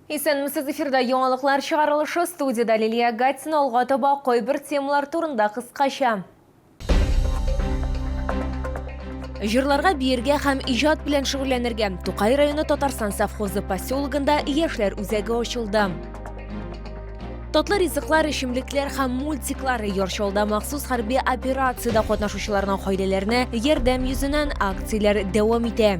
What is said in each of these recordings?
Исәнмесез, эфирда яңалыклар чыгарылышы, студиядә Лилия Гатина. Алга таба кайбер темалар турында кыскача. Җырларга, биергә һәм иҗат белән шөгыльләнергә. Тукай районы Татарстан совхозы поселогында яшьләр үзәге ачылды. Татлы ризыклар, эчемлекләр һәм мультиклар. Яр Чаллыда махсус хәрби операциядә катнашучыларның гаиләләренә ярдәм йөзеннән акцияләр дәвам итә.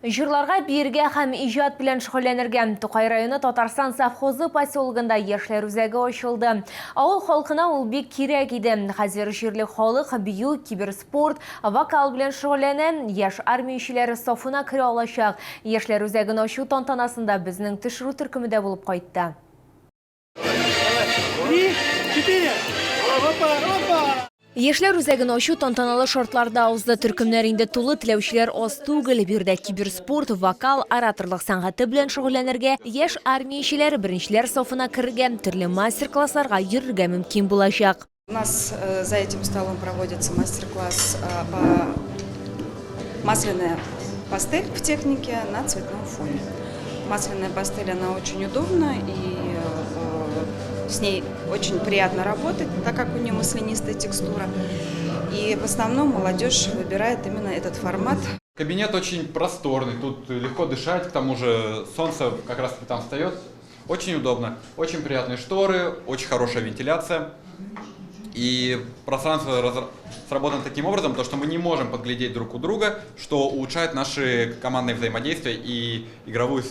Җырларга, биергә һәм иҗат белән шөгыльләнергә. Тукай районы Татарстан совхозы поселогында яшьләр үзәге ачылды. Авыл халкына ул бик кирәк иде. Хәзер җирле халык бию, киберспорт, вокал белән шөгыльләнә, яшь армиячеләр сафына керә алачак. Яшьләр үзәген ачу тантанасында безнең төшерү төркеме дә булып кайтты. Яшьләр үзәген ачу тантаналы шартларда узды. Төркемнәр инде тулы, теләүчеләр аз түгел. Биредә киберспорт, вокал, ораторлык сәнгате белән шөгыльләнергә, яшь армиячеләр беренчеләр сафына керергә, төрле мастер-классларга йөрергә мөмкин булачак. У нас за этим столом проводится мастер-класс по масляная пастель в технике на цветном фоне. Масляная пастель, она очень удобна и с ней очень приятно работать, так как у нее маслянистая текстура. И в основном молодежь выбирает именно этот формат. Кабинет очень просторный, тут легко дышать, к тому же солнце как раз там встает. Очень удобно, очень приятные шторы, очень хорошая вентиляция. И пространство сработано таким образом, то, что мы не можем подглядеть друг у друга, что улучшает наши командные взаимодействия и игровую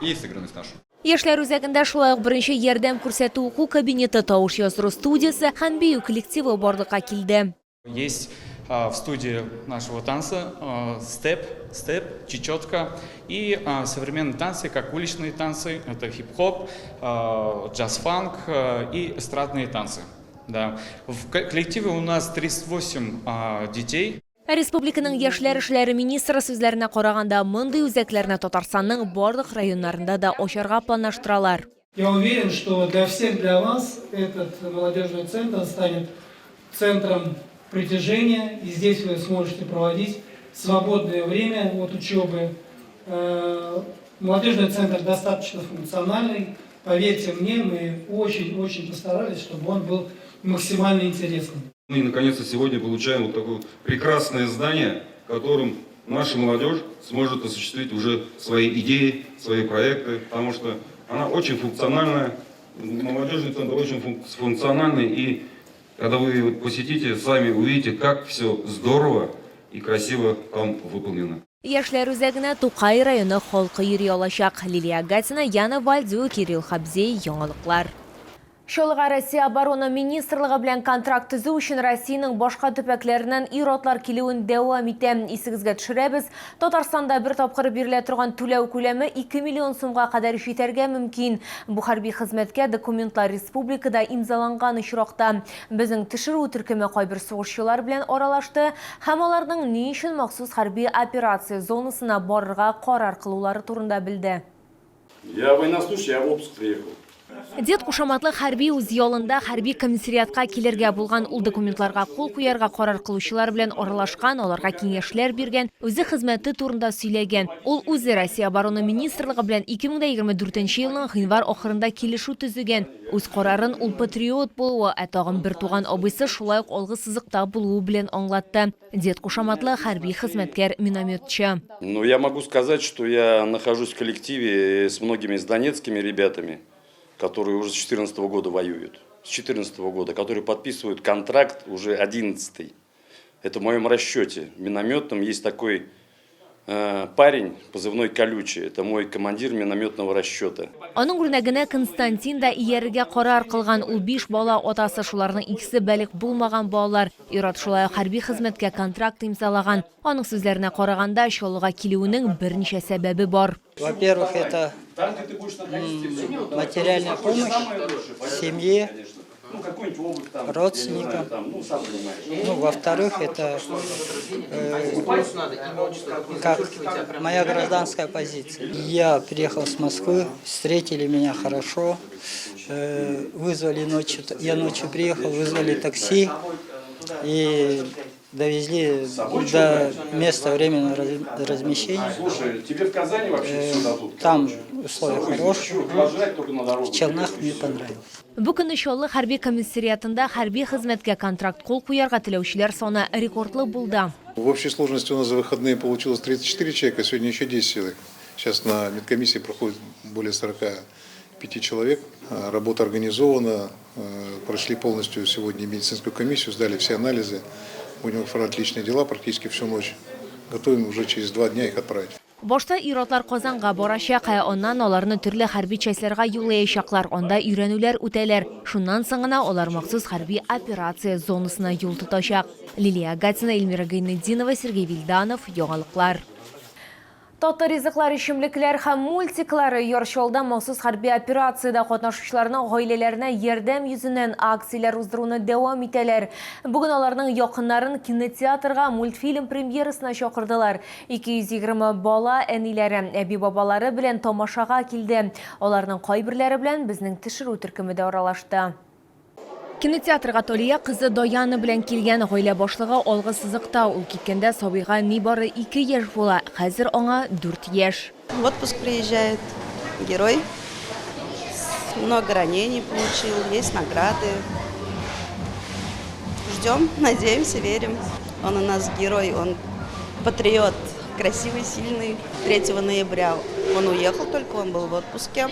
и сыгранность нашу. Яшьләр үзәгендә шулай ук беренче ярдәм күрсәтү уку кабинеты, тавыш яздыру студиясе һәм бию коллективы барлыкка килде. Есть в студии нашего танца степ, степ, чечетка и современные танцы, как уличные танцы, это хип-хоп, джаз-фанк и эстрадные танцы. Да. В коллективе у нас 38 детей. Республиканың яшьләр эшләре министры сүзләренә караганда, мондый үзәкләрне Татарстанның барлык районнарында да ачарга планлаштыралар. Я уверен, что для всех для вас этот молодежный центр станет центром притяжения, и здесь вы сможете проводить свободное время от учебы. Молодежный центр достаточно функциональный. Поверьте мне, мы очень-очень постарались, чтобы он был максимально интересным. Ну и наконец-то сегодня получаем вот такое прекрасное здание, в котором наша молодежь сможет осуществить уже свои идеи, свои проекты, потому что она очень функциональная, молодежный центр очень функциональный, и когда вы его посетите, сами увидите, как все здорово и красиво там выполнено. Яшьләр үзәгенә Тукай районы халкы йөри алачак. Лилия Гатина, Яна Вальдю, Кирилл Хабзей, Яңалыклар. Чаллыга Россия Оборона министрлыгы белән контракт төзү өчен Россиянең башка төбәкләреннән ир-атлар килүен дәвам итә. Исегезгә төшерәбез, Татарстанда бер тапкыр бирелә торган түләү күләме 2 миллион сумга кадәр җитәргә мөмкин. Бу хәрби хезмәткә документлар республикада имзаланган очракта. Безнең төшерү төркеме кайбер сугышчылар белән аралашты һәм аларның ни өчен махсус хәрби операция зонасына барырга карар кылулары турында белде. Я военнослужащий, я в отпуск приехал. Дед кушаматлы хәрби үз ялында хәрби комиссариатка килергә булган. Ул документларга кул куярга карар кылучылар белән аралашкан, аларга киңәшләр биргән, үзе хезмәте турында сөйләгән. Ул үзе Россия Оборона министрлыгы белән 2024 елның гыйнвар ахырында килешү төзегән. Үз карарын ул патриот булуы, ә тагын бертуган абыйсы шулай ук алгы сызыкта булуы белән аңлатты. Дед кушаматлы хәрби хезмәткәр минометчы. Ну, я могу сказать, что я нахожусь в коллективе с многими с донецкими ребятами, которые уже с 14 года воюют. С 14 года, которые подписывают контракт уже 11-й. Это в моем расчете. Минометном есть такой парень, позывной Колючий, это мой командир минометного расчета. Аның үрнәгенә Константин да иярергә карар кылган. Ул биш бала атасы, шуларның икесе балигъ булмаган балалар. Ир-ат шулай ук хәрби хезмәткә контракт имзалаган. Аның сүзләренә караганда, Чаллыга килүенең берничә сәбәбе бар. Во-первых, это материальная помощь семье, родственникам. Ну, во-вторых, это как моя гражданская позиция. Я приехал с Москвы, встретили меня хорошо, вызвали ночью, я ночью приехал, вызвали такси и Довезли до места временного размещения. Слушай, тебе в Казани вообще все дадут. Там условия хорошие. В Челнах мне понравилось. Бу көнне Чаллы хәрби комиссариатында хәрби хезмәткә контракт кул куярга теләүчеләр саны рекордлы булды. В общей сложности у нас за выходные получилось 34 человека, сегодня еще 10 человек. Сейчас на медкомиссии проходит более 45 человек. Работа организована, прошли полностью сегодня медицинскую комиссию, сдали все анализы. Будем оформлять личные дела практически всю ночь. Готовим уже через 2 дня их отправить. Башта ир-атлар Казанга барачак, ә аннан аларны төрле хәрби частьларга юллаячаклар. Анда өйрәнүләр үтәләр. Шуннан соң гына алар махсус хәрби операция зонасына юл тотачак. Лилия Гатина, Эльмира Гайнетдинова, Сергей Вильданов, Яңалыклар. Татлы ризыклар, эчемлекләр һәм мультиклар. Яр Чаллыда махсус хәрби операциядә катнашучыларның гаиләләренә ярдәм йөзеннән акцияләр уздыруны дәвам итәләр. Бүген аларның якыннарын кинотеатрга мультфильм премьерасына чакырдылар. 220 бала әниләре, әби-бабалары белән тамашага килде. Аларның кайберләре белән безнең төшерү төркеме дә аралашты. Кинотеатрга Талия кызы Даяна белән килгән. Гаилә башлыгы алгы сызыкта. Ул киткәндә сабыйга нибары 2 яшь була. Хәзер аңа 4 яшь. В отпуск приезжает герой. Много ранений получил, есть награды. Ждем, надеемся, верим. Он у нас герой, он патриот, красивый, сильный. 3 ноября он уехал, только он был в отпуске.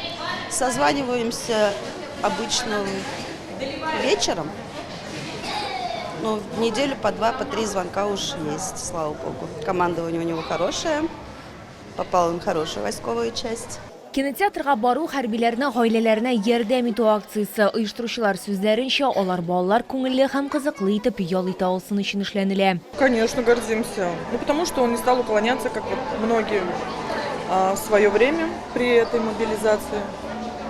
Созваниваемся обычно вечером. Ну, в неделю по два, по три звонка уж есть, слава богу. Командование у него хорошее. Попал он в хорошую войсковую часть. Кинотеатрга бару хәрбиләрнең гаиләләренә ярдәм итү акциясе. Оештыручылар сүзләренчә, алар балалар күңелле һәм кызыклы итеп ял итә алсын өчен эшләнелә. Конечно, гордимся. Ну, потому что он не стал уклоняться, как вот многие в свое время при этой мобилизации.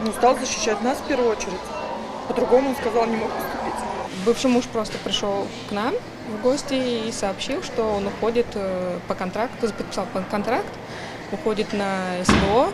Ну, стал защищать нас в первую очередь. По-другому, он сказал, не мог поступить. Бывший муж просто пришел к нам в гости и сообщил, что он уходит по контракту, подписал контракт, уходит на СВО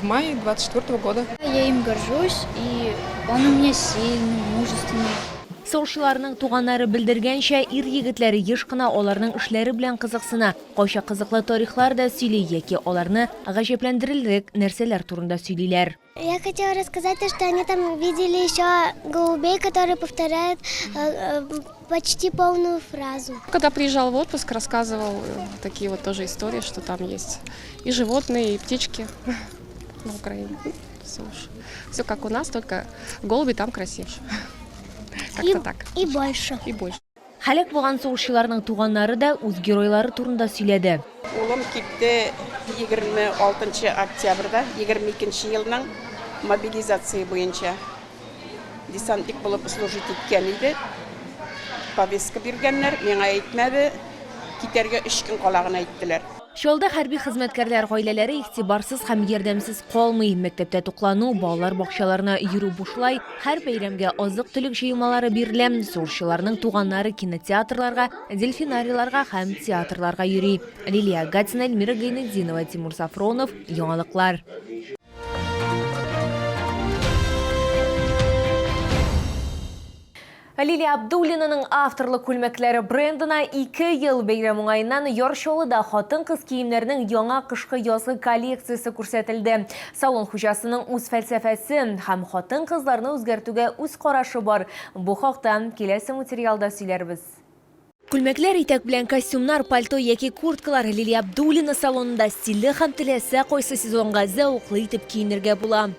в мае 24 года. Я им горжусь, и он у меня сильный, мужественный. Сугышчыларның туганнары белдергәнчә, ир егетләре еш кына аларның эшләре белән кызыксына, кайчак кызыклы тарихлар да сөйли яки аларны гаҗәпләндерерлек нәрсәләр турында сөйлиләр. Я хотела рассказать то, что они там видели еще голубей, которые повторяют почти полную фразу. Когда приезжал в отпуск, рассказывал такие вот тоже истории, что там есть и животные, и птички на Украине. Все уж. Все как у нас, только голуби там красивше. Как-то так. И больше. И больше. Һәлак булган сугышчыларның туганнары да үз геройлары турында сөйләде. Улым китте 26 октябрьдә 22 елның мобилизация буенча. Десантник булып служить иткән иде. Повестка биргәннәр, миңа әйтмәде. Китәргә 3 көн кала гына әйттеләр. Чаллыда хәрби хезмәткәрләр гаиләләре игътибарсыз һәм ярдәмсез калмый. Мәктәптә туклану, балалар бакчаларына йөрү бушлай, һәр бәйрәмгә азык-төлек җыелмалары бирелә. Сугышчыларның туганнары кинотеатрларга, дельфинарийларга һәм театрларга йөри. Лилия Гатина, Эльмира Гайнетдинова, Тимур Сафронов. Яңалыклар. Лилия Абдуллинаның авторлы күлмәкләре брендына 2 ел. Бәйрәм уңаеннан Яр Чаллыда хатын-кыз киемнәренең яңа кышкы язгы коллекциясе күрсәтелде. Салон хуҗасының үз фәлсәфәсе һәм хатын-кызларны үзгәртүгә үз карашы бар. Бу хакта киләсе материалда сөйләрбез. Күлмәкләр, итәк белән костюмнар, пальто яки курткалар. Лилия Абдуллина салонында стильле һәм теләсә кайсы сезонга зәвыклы итеп киенергә була.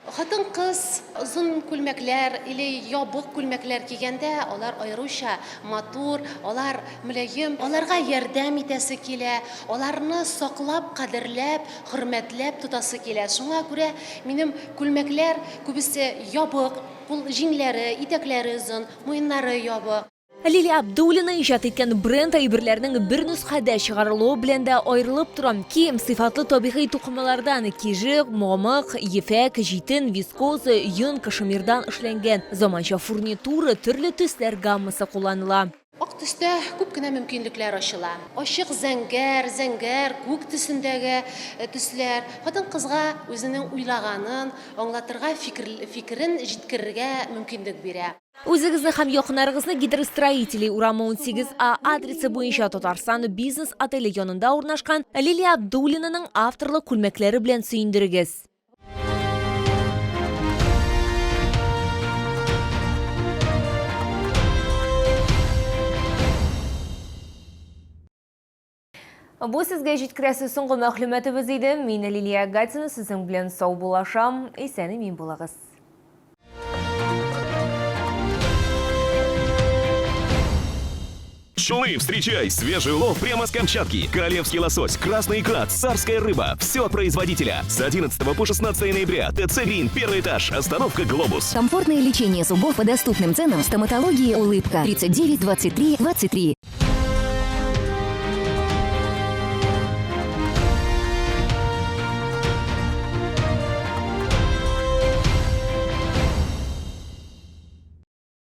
Хатын-кыз озын күлмәкләр или ябык күлмәкләр кигәндә, алар аеруча матур, алар мөлаем, аларга ярдәм итәсе килә, аларны саклап, кадерләп, хөрмәтләп тотасы килә. Шуңа күрә минем күлмәкләр күбесе ябык, кул җиңнәре, итәкләре озын, муеннары ябык. Лилия Абдуллина иҗат иткән бренд әйберләрнең бер нөсхәдә чыгарылуы белән дә аерылып тора. Кием сыйфатлы табигый тукымалардан: киҗе, мамык, ефәк, җитен, вискоза, йон, кашемирдан эшләнгән. Заманча фурнитура, төрле төсләр гаммасы кулланыла. Ак төстә күп кенә мөмкинлекләр ачыла. Ачык зәңгәр, зәңгәр, күк төсендәге төсләр хатын-кызга үзенең уйлаганын аңлатырга, фикерен җиткерергә мөмкинлек бирә. Үзегезне һәм якыннарыгызны Гидростроителей урамы 18 А адресы буенча Татарстан бизнес отеле янында урнашкан Лилия Абдуллинаның авторлык күлмәкләре белән сөендерегез. Бу сезгә җиткерәсе соңгы мәгълүматыбыз иде. Мин Лилия Гатина сезнең белән саубуллашам. Исән-имин булыгыз. Пчелы, встречай! Свежий улов прямо с Камчатки. Королевский лосось, красная икра, царская рыба. Все от производителя. С 11 по 16 ноября. ТЦ Грин, первый этаж. Остановка Глобус. Комфортное лечение зубов по доступным ценам. Стоматология «Улыбка». 39 23 23.